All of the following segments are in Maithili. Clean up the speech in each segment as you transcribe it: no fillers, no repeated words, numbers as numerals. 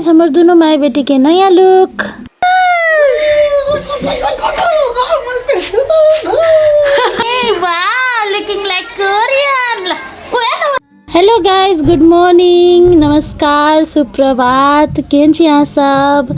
गाइज हमर दुनू माय बेटी के नया लुक। वाह, looking like Korean. Hello guys, good morning, नमस्कार, सुप्रभात। केहन छी अहाँ सब?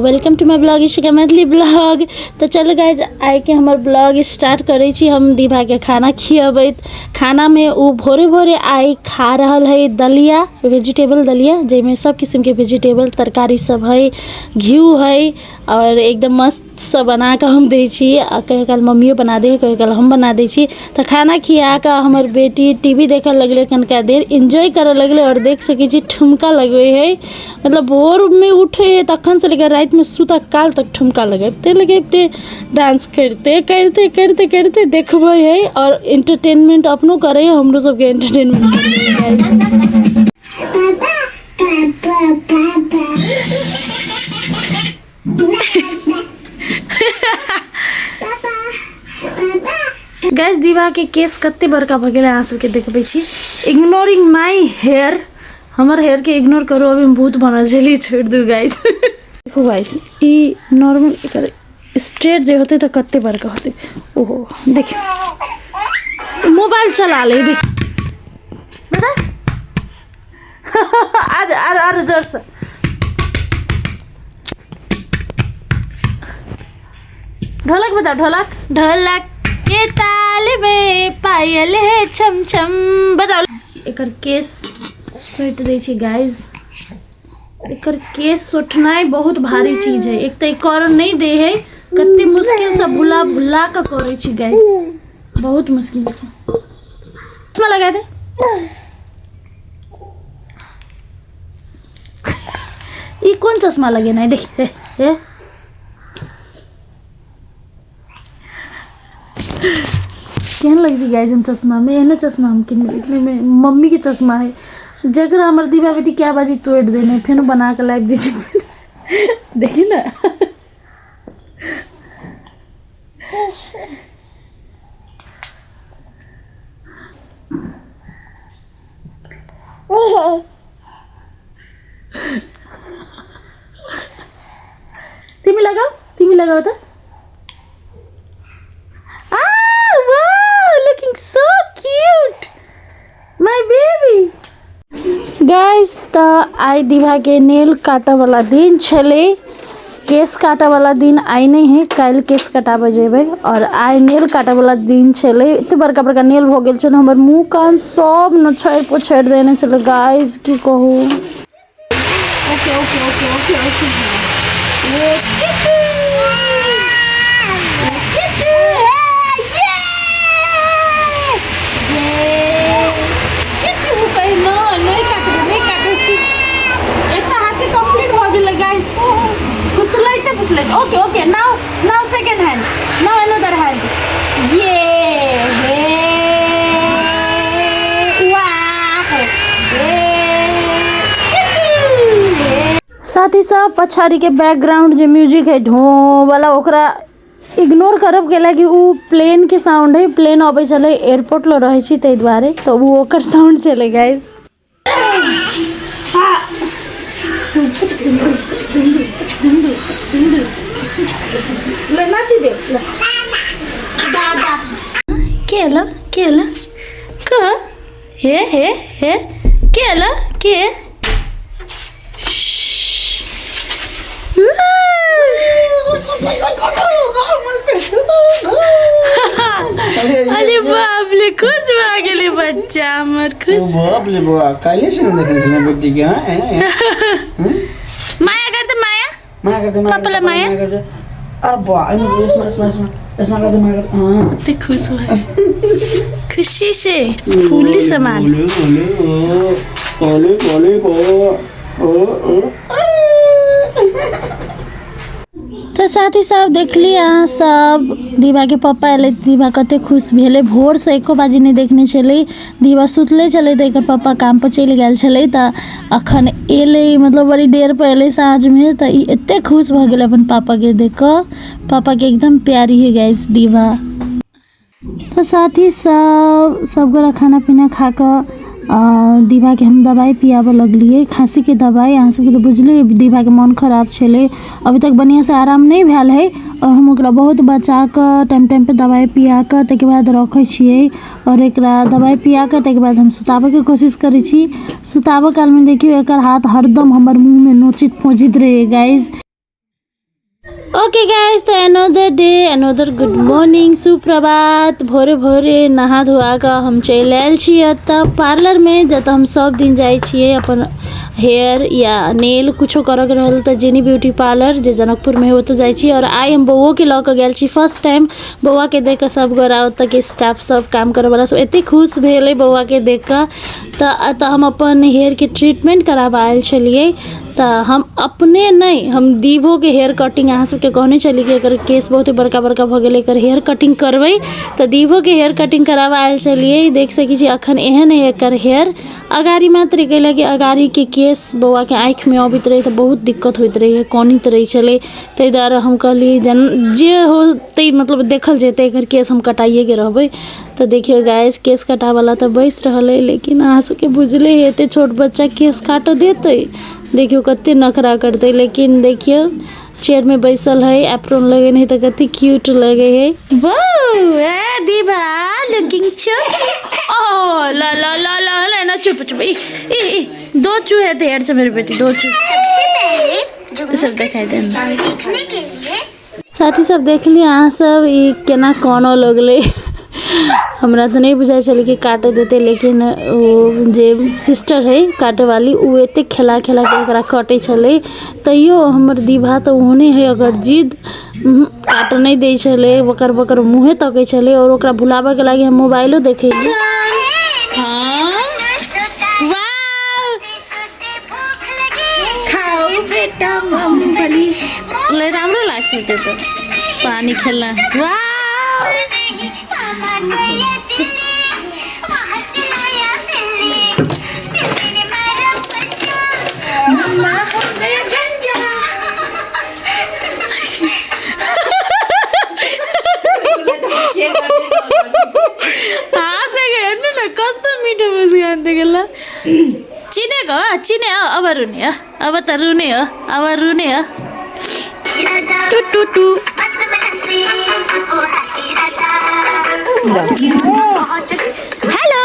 Welcome to my blog Ishika Maithili blog. तऽ चलू गाइज, आइके हमर ब्लॉग स्टार्ट करै छी हम दीभाके खाना खियबैत। खानामे ओ भोरे भोरे आइ खा रहल है दलिया, वेजिटेबल दलिया, जाहिमे सब किसिमके वेजिटेबल तरकारी सब है, घिउ है आओर एकदम मस्तसँ बनाकऽ हम दै छी। आ कहियो काल मम्मियो बना दै है, कहियो काल हम बना दै छी। तऽ खाना खियाकऽ हमर बेटी टी वी देखऽ लगलै, कनिका देर एन्जॉय करऽ लगलै। आओर देख सकै छी ठुमका लगबै है, मतलब भोरमे उठै है तखनसँ लेके रातिमे सुतऽ काल तक ठुमका लगबिते लगबिते, डांस करिते करिते करिते करिते देखबै है आओर एंटरटेनमेंट अपनो करै है, हमरो सबके एंटरटेनमेंट करै है। गैस, दीवाके केस कते बड़का भऽ गेलै अहाँ सबके देखबै छी। इग्नोरिंग माय हेयर, हमर हेयरके इग्नोर करू, अभी हम भूत बनल छलियै, छोड़ि दू गाइस। देखू गाइस, ई नॉर्मल एकर स्ट्रेट जे होतै तऽ कते बड़का होतै। ओहो, देखियौ मोबाइल चला ले, देख बता। आर आर आर जोरसँ ढोलक बजाओ, ढोलक। ढोलक के ताल में पायल है छम छम, बजाओ। एकर केस सोटि दै छै गाइज। एकर केस सोटनाइ बहुत भारी चीज है। एक तऽ ई करऽ नहि दै है, कते मुश्किलसँ भुला भुला कऽ करै छी गाइज, बहुत मुश्किलसँ। चश्मा लगा दे। ई कोन चश्मा लगेनाइ? देख, हे हे, केहन लगै छै गाइज हम चश्मामे? एहने चश्मा हम किनबै। इतनेमे मम्मीके चश्मा है, जकरा हमर दीबा बेटी कए बाजी तोड़ि देने, फेनो बना कऽ लाबि दै छै। देखी ने। तिमी लगाऊ, तिमी लगाऊ त। Ah, wow, looking so cute, my baby. Guys, तऽ आइ दीभाके नेल काटऽवला दिन छलै। केश काटऽवला दिन आइ नहि है, काल्हि केश कटाबऽ जेबै। आओर आइ नेल काटऽवला दिन छलै। एते बड़का बड़का नेल भऽ गेल छलै, हमर मुँह कान सब नोछरि पोछरि देने छलै गाइस, की कहू। Okay okay okay okay okay. एकटा हाथ के कंप्लीट भऽ गेलै guys, फुसलैते फुसलैते। Okay okay, now now second hand, now another hand. ये हे, वाह करो। साथी सब, पछाड़ीके बैकग्राउंड जे म्यूजिक है ढो वाला, ओकरा इग्नोर करब, कैला कि उ प्लेनके साउंड है। प्लेन अबै छलै, एयरपोर्ट लग रहै छी ताहि दुआरे, तऽ उ ओकर साउंड छलै गाइस। ल नाची दे ल दादा। के ल के ल क हे हे हे, के ल के? अरे बाप रे, खुश भऽ गेलै बच्चा हमर, खुश। बाप रे बाप, काल्हि से नहीं देखने छलै बेटी के। हाँ हैं, माया कर दे, माया। माया कर दे, माया। पापा ला माया। कर दे। अरे बा, एमे इसमें इसमें इसमें इसमें कर दे, माया कर। हाँ। कते खुश हो, खुशी से फूली समान। बोले बोले ओ बोले बोले बो ओ ओ। तऽ साथी सब, देखली अहाँ सब, दीवाके पप्पा एलै, दीवा कते खुश भेलै। भोरसँ एको बाजी नहि देखने छलै। दीवा सुतले छलै तऽ एकर पप्पा काम पर चलि गेल छलै। तऽ अखन एलै, मतलब बड़ी देर पर एलै साँझमे, तऽ ई एते खुश भऽ गेलै अपन पापाके देख कऽ। पापाके एकदम प्यारी है गाइस दीवा। तऽ साथी सब, सब गोरा खाना पीना खा कऽ दीवाके हम दबाइ पियाबऽ लगलियै खाँसीके दबाइ। अहाँ सबके तऽ बुझले दीवाके मोन खराब छलै, अभी तक बढ़िआँसँ आराम नहि भेल है। आओर हम ओकरा बहुत बचाकऽ टाइम टाइमपर दबाइ पियाकऽ ताहिके बाद रखै छियै। आओर एकरा दबाइ पियाकऽ ताहिके बाद हम सुताबऽके कोशिश करै छी। सुताबऽ कालमे देखियौ एकर हाथ हरदम हमर मुँहमे नोचैत फोचैत रहै गाइज। ओके गाइज, तऽ another day another good morning, सुप्रभात। भोरे भोरे नहा धोआ कऽ हम चलि आयल छी एतऽ पार्लरमे, जतऽ हम सब दिन जाइ छियै अपन हेयर या नेल कुछो करऽके रहल तऽ जेनी ब्यूटी पार्लर जे जनकपुरमे है ओतऽ जाइ छी। आओर आइ हम बौओके लऽ कऽ गेल छी फर्स्ट टाइम। बौआके देख कऽ सब गोरा ओतऽके स्टाफ सब काम करऽवला सब एते खुश भेलै बौआके देख कऽ। तऽ एतऽ हम अपन हेयरके ट्रीटमेंट कराबऽ आयल छलियै। तऽ हम अपने नहि, हम दीभोके हेयर कटिंग, अहाँ सबके कहने छली कि एकर केश बहुत बड़का बड़का भऽ गेलै, एकर हेयर कटिंग करबै, तऽ दीभोके हेयर कटिंग कराबऽ आयल छलियै। देख सकै छी अखन एहन है एकर हेयर, अगाड़ी मात्र कैला कि अगाड़ीके केश बौआके आँखिमे अबैत रहै तऽ बहुत दिक्कत होइत रहै, कनैत रहै छलै। ताहि दुआरे हम कहलियै जे होतै मतलब देखल जेतै, एकर केश हम कटाइएके रहबै। तऽ देखियौ गाइस, केश कटाबऽला तऽ बैस रहल अइ, लेकिन अहाँ सबके बुझले है एते छोट बच्चा केश काटऽ देतै? देखियौ कते नखरा करतै। लेकिन देखियौ चेयरमे बैसल है, एप्रोन लगेने है, तऽ कते क्यूट लगे है। बौ ए दीवा लुकिंग ओ ला ला ला ला ला ना, चुप चुप। ई ई ई दो चूहे थे से मेरी बेटी, दो चूहे सब दिखाई देना। देखने के लिए साथी सब देखली अहाँ सब ई केना कानऽ लगलै। हमरा तऽ नहि बुझाइ छलै कि काटऽ देतै, लेकिन ओ जे सिस्टर है काटऽ वाली ओ एतेक खेला खेला के ओकरा कटै छलै, तैयो हमर दीभा तऽ ओहने है अगर जिद काटऽ नहि दै छलै, बकर बकर मुँहे तकै छलै। आओर ओकरा भुलाबऽके लागि हम मोबाइलो देखै छी। हाँ खाऊ बेटा मूंगफली ले, राम्रो लाग्छ त्यो त पानी खेल्न। वाउ हाँसेको हेर्नु न, कस्तो मिठो मुस्कान थियो ल। चिनेको हो, चिने हो। अब रुने हो, अब त रुने हो, अब रुने हो। To to to. Hello,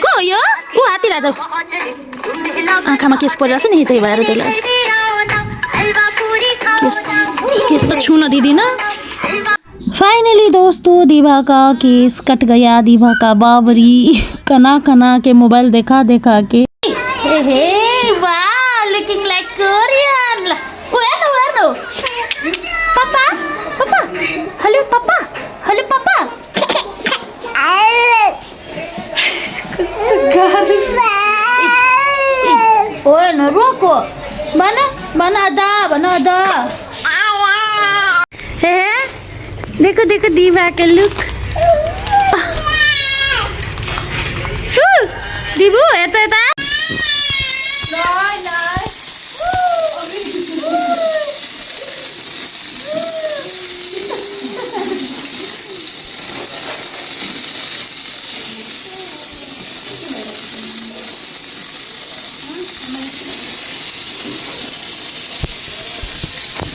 को हो यो? ऊ हात्ती राजा। आँखामा केस परिरहेको छ नि, त्यही भएर त्यसलाई केस केस त छुन दिँदिनँ। फाइनली दोस्तों, दीवा का केस कट गया। दीवा का बाबरी कना कना के मोबाइल देखा देखा के। हे हे, वाह, लुकिङ लाइक कोरियन। ल ऊ हेर्नु, ऊ हेर्नु। पापा पापा, हेलो पापा, हेलो पापा। कस्तो गाह्रो हो न, रोको भन भन, अदा भन, अदा। हे हे, देखो देखो दीवा के लुक। दिबु यता यता।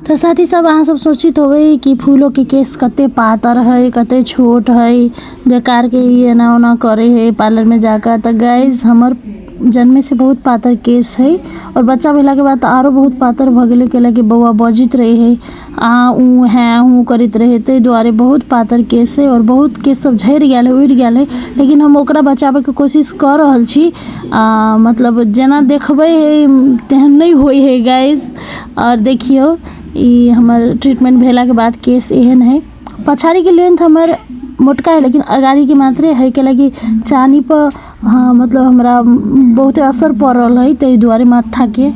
तऽ साथी सब, अहाँ सब सोचित होबै कि फूलो के केश कते पातर है, कते छोट है, बेकार के ई एना ओना करे है पार्लर में जाकर। तऽ गाइज, हमर जन्मे से बहुत पातर केश है और बच्चा भेलाके बाद तऽ आरो बहुत पातर भऽ गेलै, कैलाकि बौआ बजैत रहै है, आ ऊ हैं हूँ करैत रहै, ताहि दुआरे बहुत पातर केश है और बहुत केश सब झड़ि गेल है, उड़ि गेल है। लेकिन हम ओकरा बचाबैके कोशिश कऽ रहल छी। मतलब जेना देखबै है तेहन नहि होइ है गाइज। आओर देखियौ, ई हमर ट्रीटमेंट भेलाके बाद केश एहन है। पछाड़ीके लेंथ हमर मोटका है, लेकिन अगाड़ीके मात्रे है, कैलाकि चानी पर हाँ मतलब हमरा बहुते असर पड़ल है ताहि दुआरे माथाके।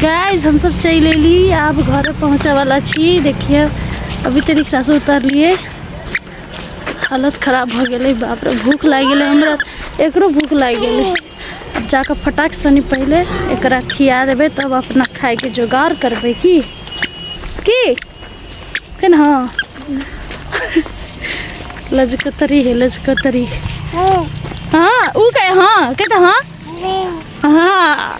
गाइज, हमसब चलि अयली, आब घर पहुँचऽ वाला छी। देखियौ, अभी तऽ रिक्शासँ उतरलियै, हालत खराब भऽ गेलै। बाप रे, भूख लागि गेलै हमरा, एकरो भूख लागि गेलै। आब जाकऽ फटाक सनी पहिले एकरा खिया देबै, तब अपना खायके जोगाड़ करबै। की की केना? हाँ, लजकतरी है, लजकतरी। हाँ, ऊ कहे हाँ, कहता हाँ। हाँ।